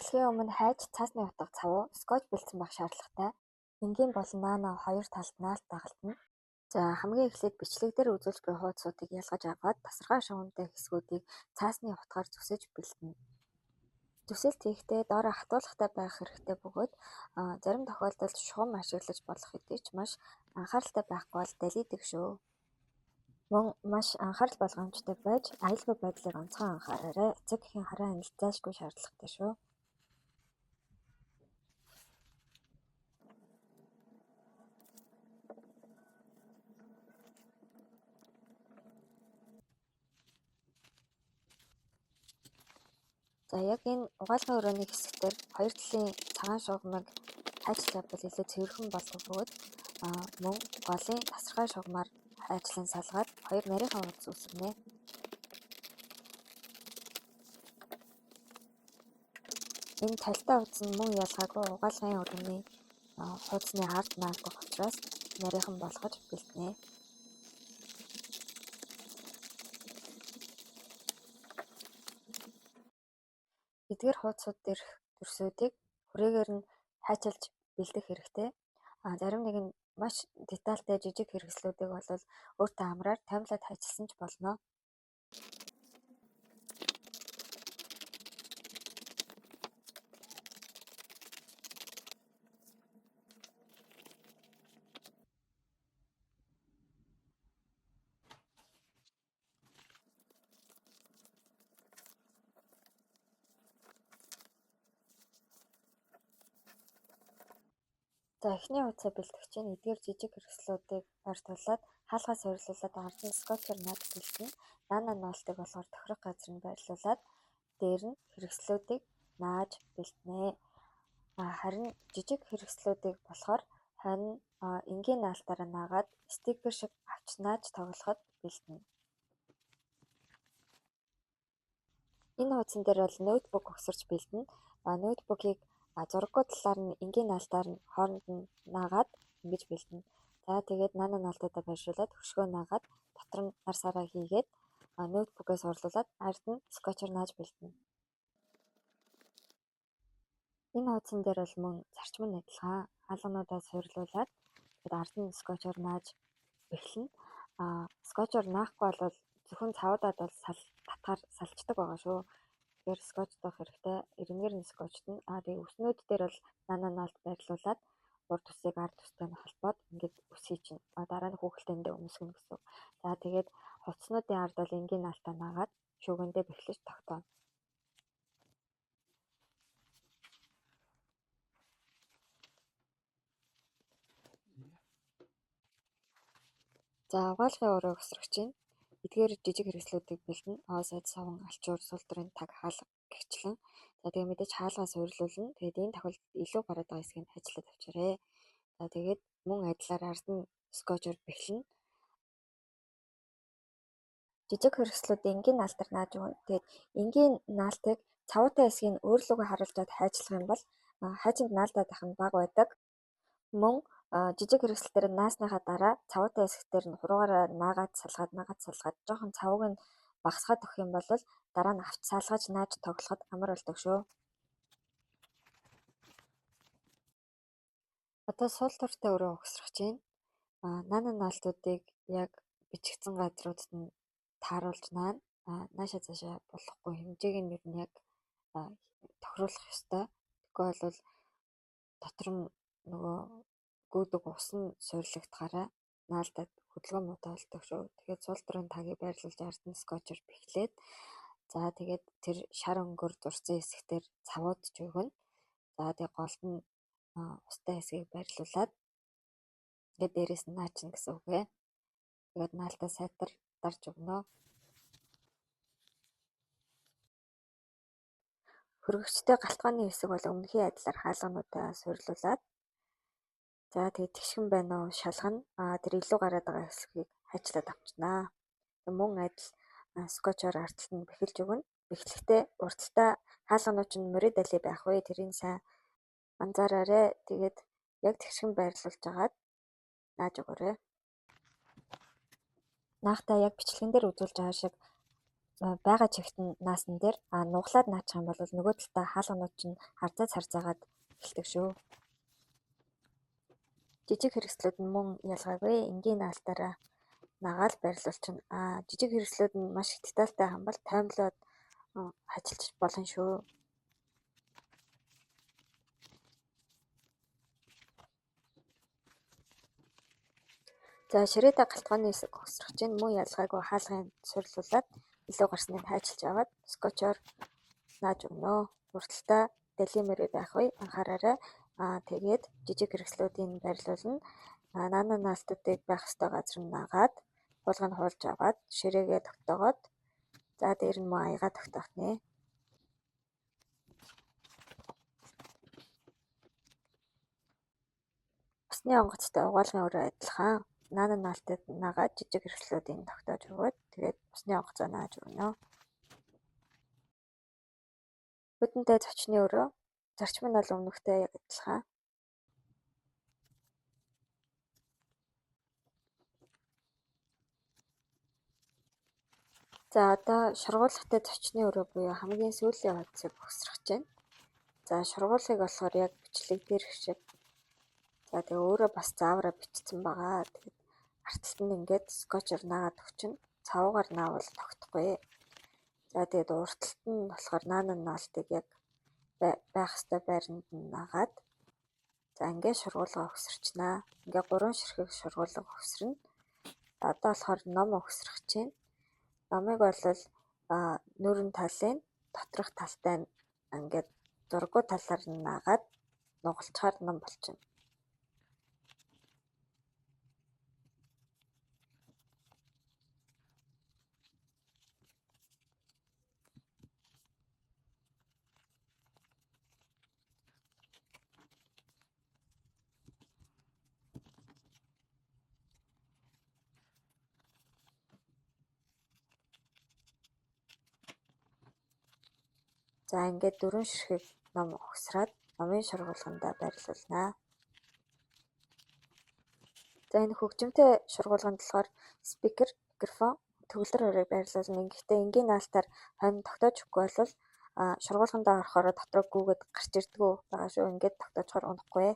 Эхлэхийн өмнө хайж цаасны утга цав скотч бэлдсэн байх шаардлагатай. Энгийн болон нано хоёр талд наалт дагалдана. За хамгийн эхлээд бичлэг дээр үзүүлж буй хуудсуудыг ялгаж аваад тасархай шугамтай хэсгүүдийг цаасны утгаар зүсэж бэлдэнэ. Зүсэлт хийхдээ доороо хатуулгатай байх хэрэгтэй бөгөөд зарим тохиолдолд шугам ашиглаж болох хэдий ч маш анхааралтай байхгүй бол далийдаг шүү. Мөн маш анхаарал болгоомжтой байж аюулгүй байдлыг онцгой анхаараарай. Эцэг эхийн хараа хяналт зайлшгүй шаардлагатай шүү. За яг энэ угаалгын өрөөний хэсгээр хоёр талын цагаан шугамыг хайчлах бол илүү цэвэрхэн болдог бөгөөд мөн голын тасархай шугамар хайчлан салгаад хоёр нарийнхан хуудас үүсгэнэ. Энэ талтай хуудас нь мөн ялгаагүй угаалгын өрөөний хуудасны ард наагдах учраас нарийнхан болгож бэлдэнэ. Эдгээр хуудасууд дээрх дүрсүүдийг хүрээгээр нь хайчилж бэлдэх хэрэгтэй. Зарим нэг нь маш детальтай жижиг хэрэгслүүдийг бол өөртөө амраар таймлаад хайчилсан ч болно. За эхний хуудасаа бэлтгэж чинь эдгээр жижиг хэрэгслүүдийг ойртуулад хаалгаа суйрлуулад ард нь скотчоор нааж бэлдэнэ. Нано ноолтыг болохоор тохирох газар нь байрлуулад дээр нь хэрэгслүүдийг нааж бэлдэнэ. Харин жижиг хэрэгслүүдийг болохоор харин энгийн наалтаараа наагаад стикер шиг авч нааж тоглоход бэлдэнэ. Энэ хуудсан дээр бол ноутбук угсарч бэлдэнэ. Ноутбукийг зураггүй талаар нь энгийн наалтаар нь хооронд нь наагаад ингэж бэлдэнэ. За тэгээд нано наалтуудаа байршуулад хөшгөө наагаад дотор нь нар сараа хийгээд ноутбукээс орлуулад ард нь скотчоор нааж бэлдэнэ. Энэ хуудсан дээр бол мөн зарчим нь адилхан хаалгануудаа суйрлуулад тэгээд ард нь скотчоор нааж бэхлэнэ. Скотчоор наахгүй бол зөвхөн цавуудаад бол татгаар салчдаг байгаа шүү. Тэгэхээр скотчдох хэрэгтэй. Эргэнээр нь скотчдно. Тэгээ үснүүд дээр бол нано наалт байрлуулад урд үсийг ард үстэй нь холбоод ингээд үсгий чинь дараа нь хүүхэлтэйндээ өмсгөнө гэсэн. За тэгээд хувцснуудын ард бол энгийн наалтаа наагаад шүүгэндээ бэхлэж тогтооно. За угаалгын өрөө өсрөх чинь эдгээр жижиг хэрэгслүүдийг бэлдэнэ. Оосод саван, алчуур, сул доройн таг, хаалга гэгчлэн. За тэгээ мэдээж хаалгаа суйрлуулна. Тэгээд энэ тохиолдолд илүү гараад байгаа хэсгийг ажиллаад авчаарэ. За тэгээд мөн адилаар ард нь скотчоор бэхлэнэ. Жижиг хэрэгслүүдийг энгийн наалтаар нааж өгнө. Тэгээд энгийн наалтыг цавуутай хэсгийг өөр лүүгээ харуулжаад хайчлах юм бол хайчинд наалдаад байх нь бага байдаг. Мөн жижиг хэрэгсэл дээр наасныхаа дараа цавуутай хэсэг дээр нь хуруугаараа наагаад салгаад жоохон цавууг нь багасгаад өгөх юм бол дараа нь авч салгаж нааж тоглоход амар болдог шүү. Одоо сул дортой өрөө угсрах чинь нано наалтуудыг яг бичигдсэн газруудад нь тааруулж наана. Наашаа цаашаа болохгүй хэмжээг нь ер нь яг тохируулах ёстой. Тэгэхгүй бол дотор нь нөгөө гүйдэг ус нь суйрлагдахаараа наалдаад хөдөлгөөн муутай болдог шүү. Тэгээд сул доройн тагийг байрлуулж ард нь скотчоор бэхлээд за тэгээд тэр шар өнгөөр зурсан хэсэгтэр цавуудж өгнө. За тэгээд голд нь устай хэсгийг байрлуулад ингээд дээрээс нь наачна гэсэн үг ээ. Тэгээд наалтаа сайтар дарж өгнө. Хөргөгчтэй галтгооны хэсэг бол өмнөхийн адилаар хаалгануудаа суйрлуулад за тэгээд тэгшгэн байна уу шалгана. Тэр илүү гараад байгаа хэсгийг хайчлаад авчнаа. Мөн адил скотчоор ард талд нь бэхэлж өгнө. Бэхлэхдээ урдталдаа хаалганууд чинь морин дали байх вэ? Тэрийг сайн анзаараарай. Тэгээд яг тэгшгэн байрлуулж агаад нааж өгөөрэй. Наахтаа яг бичлэгэн дээр үзүүлж байгаа шиг байгаа чигт нь наасан дээр нуглаад наачих юм бол нөгөө талдаа хаалганууд чинь харзаа царзаагаад эхэлдэг шүү. Жижиг хэрэгслүүд нь мөн ялгаагүй энгийн наалтаараа нагаал байрлуулчихна. Жижиг хэрэгслүүд нь маш их детальтай байх юм бол таймлаад ажиллаж болно шүү. За ширээдэ галтгооны хэсэг угсрах чинь мөн ялгаагүй хаалгын суйрлуулад илүү гарсныг хайчилж аваад скотчоор нааж өгнө. Урталтаа далимэрээ байх үе анхаараарай. Тэгээд жижиг хэрэгслүүдийг байрлуулна. Нано наалтуудыг байх ёстой газар нь наагаад, хуулга нь хуулж аваад, ширээгээ тогтоогоод, за дээр нь мөн аягаа тогтоох нэ. Усны онгоцтой угаалгын өрөө адилхан. Нано наалтад наагаад жижиг хэрэгслүүдийг тогтоож өгөөд тэгээд усны онгоцоо нааж өгнө. Хүдэнтэй зочны өрөө зарчим нь бол өмнөхтэй яг адилхан. За одоо шургуулгатай зочны өрөө буюу хамгийн сүүлийн хуудсыг бохисрох гэж байна. За шургуулгыг болохоор яг бичлэг дээрх шиг. За тэгээ өөрөө бас заавраа бичсэн байгаа. Тэгээд арталт нь ингээд скотчоор наагаад өгчнө. Цавуугаар наавал тогтохгүй. За тэгээд урталт нь болохоор наана наалтыг яг байх ёстой байранд нь наагаад, за ингээд шургуулга өгсөрчнө. Ингээд 3 ширхэг шургуулга өгсөрнө. Одоо болохоор ном өгсөрөх чинь. Номыг бол нүүрэн талын доторх талтай ингээд зургуу талаар нь наагаад нугалчаар ном болчихно. За ингээд 4 ширхэг ном угсраад номын шургуулгандаа байрлуулнаа. За энэ хөгжимтэй шургуулганд болохоор спикер, микрофон, төгөлдөр хуурыг байрлуулна. Гэхдээ энгийн наалтаар хонь тогтоож өгөхгүй бол шургуулгандаа орохоор дотроо гүгээд гарч ирдгүү байгаа шүү. Ингээд тогтоочхоор унахгүй.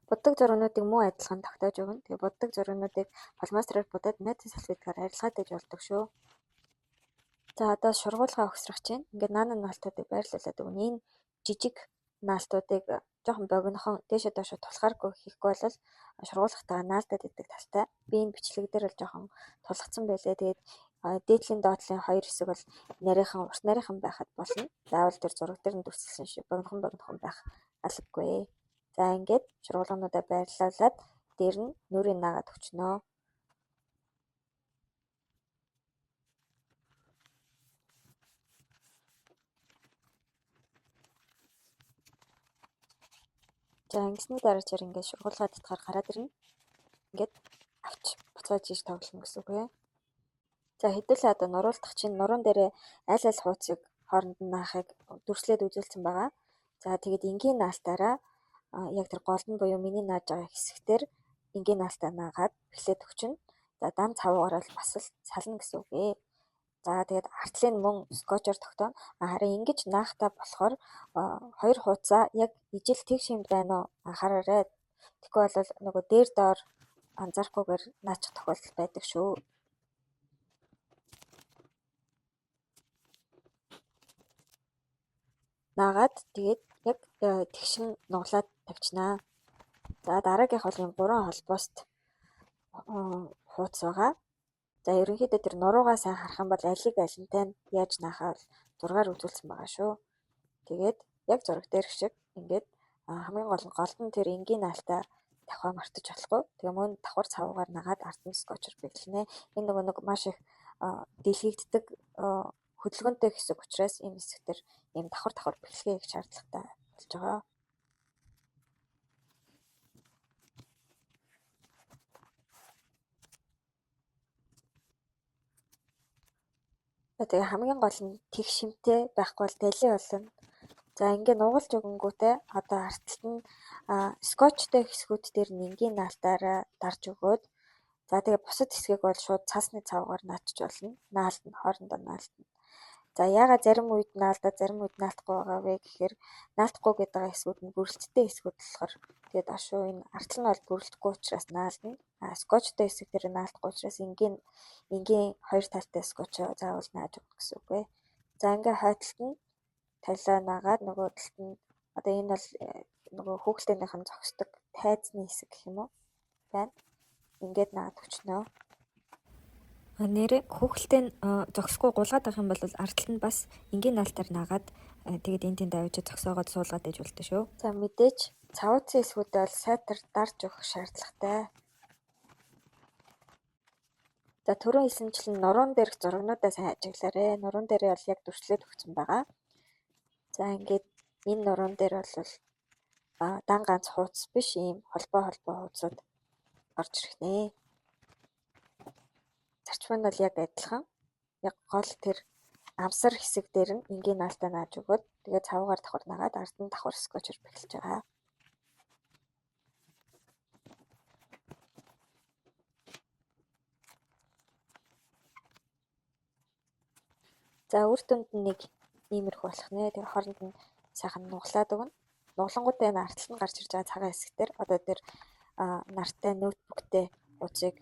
Буддаг зургнуудыг мөн адилхан тогтоож өгнө. Тэгээ буддаг зургнуудыг фломастераар будаад найзын салфеткаар арилгаад иж болдог шүү. За одоо шургуулгаа өгсрөх чинь ингээд нано наалтуудыг байрлуулад өгнө. Энэ жижиг наалтуудыг жоохон богинохон дээшээ доошоо тулахааргүй хийхгүй бол шургуулгатайгаа наалтаад идэг талтай. Би энэ бичлэг дээр бол жоохон тулгацсан байлээ. Тэгээд дээдлийн доотлын хоёр хэсэг бол нарийнхан урт нарийнхан байхад болно. Заавал тэр зураг дээр нь дүрсэлсэн шиг богинохон богинохон байх албагүй. За ингээд шургуулгануудаа байрлуулад дээр нь нүрийг наагаад өчнөө. За ингэсний дараа чаар ингээд шургуулгаа татгаар гараад ирнэ. Ингээд авч буцааж иж тоглоно гэсэн үг ээ. За хэдүүлээ одоо нуруулдах чинь нуруунд дээрээ аль аль хуудсыг хооронд нь наахыг дүрслээд үзүүлсэн байгаа. За тэгээд энгийн наалтаараа яг тэр голд нь буюу миний нааж байгаа хэсэгтэр энгийн наалтаа наагаад эхлээд өгчнө. За дан цавуугаар бол бас л сална гэсэн үг ээ. За тэгээд артлын мөн скотчоор тогтооно. Харин ингэж наахтаа болохоор хоёр хуудсаа яг ижил тэгш юмд байна уу анхаараарай. Тэгэхгүй бол нөгөө дээр доор анзаарахгүйгээр наачих тохиолдол байдаг шүү. Наагаад тэгээд яг тэгшин нуглаад тавьчихнаа. За дараагийнх бол юм 3 холбоост хуудас байгаа. За ерөнхийдөө тэр нуруугаа сайн харах юм бол алиг алинтай нь яаж наахаа бол зургаар үзүүлсэн байгаа шүү. Тэгээд яг зураг дээрх шиг ингээд хамгийн гол нь голд нь тэр энгийн наалтаа давхаа мартаж болохгүй. Тэгээ мөн давхар цавуугаар нагаад ард нь скотчоор бэглэнэ. Энэ нөгөө нэг маш их дэлхийгддэг хөдөлгөөнтэй хэсэг учраас энэ хэсэг дээр ийм давхар давхар бэглэхээ их шаардлагатай болж байгаа. Тэгээ хамгийн гол нь тэгш шимтэй байхгүй бол дали болно. За ингээ нугалж өгөнгүүтээ одоо артталт нь скотчтой хэсгүүд дээр нь энгийн наалтаараа дарж өгөөд За тэгээ бусад хэсгийг бол шууд цаасны цавгаар наачиж болно. Наалтна, хоорондоо наалтна. За яагаад зарим үед наалдаад зарим үед наалтахгүй байгаа вэ гэхээр наалтахгүй гэдэг байгаа хэсгүүд нь бүрэлдэхтэй хэсгүүд болохоор тэгээд ашуу энэ артал нь бол бүрэлдэхгүй учраас наалдана. А скотчтой хэсэг дээр наалтахгүй учраас энгийн энгийн хоёр талтай скотч заавал нааж өгнө гэсэн үг ээ. За ингээ хойдолт нь талаа наагаад нөгөө талд нь одоо энэ бол нөгөө хүүхэлдэйнийх нь зогсдог тайзны хэсэг гэх юм уу байна. Ингээд наад өчнөө. Нэрээ хүүхэлтэй нь зогсохгүй гулгаад байх юм бол ард талд нь бас энгийн наалтаар наагаад тэгээд энэ тэнд авчиж зогсоогоод суулгаад иж болдог шүү. За мэдээж цавууцын хэсгүүдээ бол сайтар дарж өгөх шаардлагатай. За түрүүн хэлсэнчлэн нуруун дээрх зурагнуудаа сайн ажиглаарай. Нуруун дээрээ бол яг дүрслээд өгсөн байгаа. За ингээд энэ нуруун дээр бол дан ганц хуудас биш ийм холбоо холбоо хуудасууд орж ирэх нэ. Зарчим нь бол яг адилхан. Яг гол тэр амсар хэсэг дээр нь энгийн наалтаа нааж өгөөд тэгээ цавуугаар давхар наагаад ард нь давхар скотчоор бэхлэж байгаа. За үр дүнд нь нэг иймэрхүү болох нэ. Тэгээ хооронд нь сайхан нуглаад өгнө. Нуглангуудаа энэ артал нь гарч ирж байгаа цагаан хэсэг дээр одоо тэр нартай ноутбуктэй хуудсыг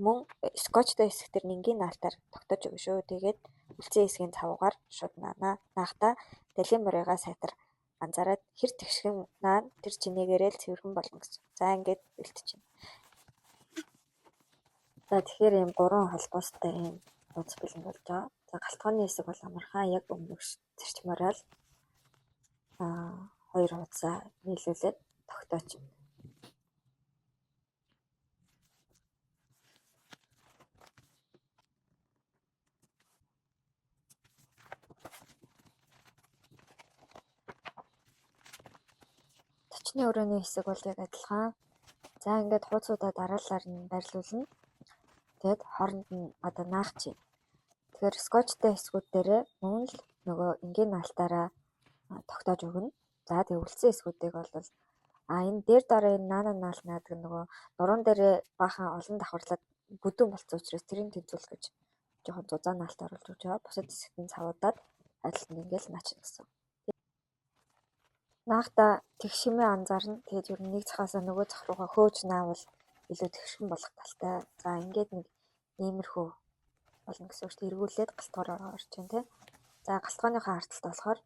мөн скотчтой хэсэг дээр энгийн наалтаар тогтоож өгнө шүү. Тэгээд үлцэн хэсгийн цавуугаар шууд наана. Наахтаа далийн морьгоо сайтар анзаараад хэр тэгшгэн наана тэр чинээгээрээ л цэвэрхэн болно гэсэн. За ингээд бэлтчихнэ. За тэгэхээр ийм гурван холбоостой ийм хуудас бэлэн болж байгаа. За галтгооны хэсэг бол амархан яг өмнөх зарчмаараа л хоёр хуудасаа нийлүүлээд тогтоочихно. Товчны өрөөний хэсэг бол яг адилхан. За ингээд хуудсуудаа дараалалаар нь байрлуулна. Тэгээд хооронд нь одоо наах чинь. Тэгэхээр скотчтой хэсгүүд дээрээ мөн л нөгөө энгийн наалтаараа тогтоож өгнө. За тэгээ үлдсэн хэсгүүдийг бол энэ дээр дараа энэ наана наалт наадаг нөгөө нуруун дээрээ баахан олон давхарлаад бүдүүн болцсон учраас тэрийг тэнцвүүлэх гэж жоохон зузаан наалт оруулж өгч байгаа. Бусад хэсэгт нь цавуудаад адилт нь ингээл наачна гэсэн. Наахта тэгшмээ анзаарна. Тэгээд ер нь нэг захаасаа нөгөө зах руугаа хөөж наавал илүү тэгшхэн болох талтай. За ингээд нэг иймэрхүү болно гэсэн үг шүү дээ. Эргүүлээд галтгоор орж байна тий. За галтгооныхоо арталт болохоор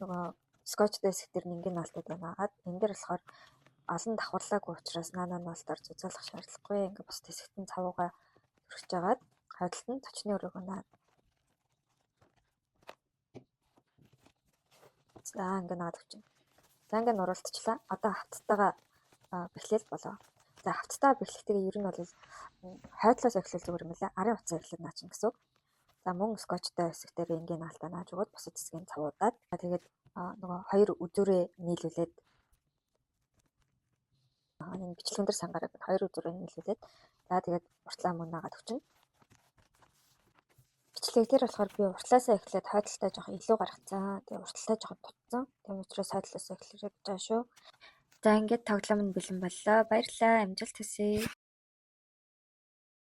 нөгөө скотчтой хэсэг дээр энгийн наалтуудаа наагаад энэ дээр болохоор олон давхарлаагүй учраас наана наалтаар зузаалах шаардлагагүй. Ингээд бус хэсэгт нь цавуугаа түрхэж агаад хойдолт нь товчны өрөөгөө наа. За ингээд наад өгч. За ингээд нуруултчлаа. Одоо хавцтайгаа бэхлээл болоо. За хавцтайгаа бэхлэхтэйгээ ер нь бол хойдлоос эхлүүл зүгээр юм лээ. Арын утсаа эхлээд наачна гэсэн үг. За мөн скотчтой хэсэг дээр энгийн наалтаа нааж өгөөд бусад хэсгийг цавуудаад тэгээд нөгөө хоёр үзүүрээ нийлүүлээд энэ бичлэгэн дээр сангаараа хоёр үзүүрээ нийлүүлээд за тэгээд уртлаа мөн наагаад өгчнө. Бичлэг дээр болохоор би уртлаасаа эхлээд хойдолтой жоохон илүү гаргацсан. Тэгээ урталтай жоохон дутсан. Тийм учраас хойдлоосаа эхлэрэй гэж байгаа шүү. За ингээд тоглоом нь бэлэн боллоо. Баярлалаа. Амжилт хүсье.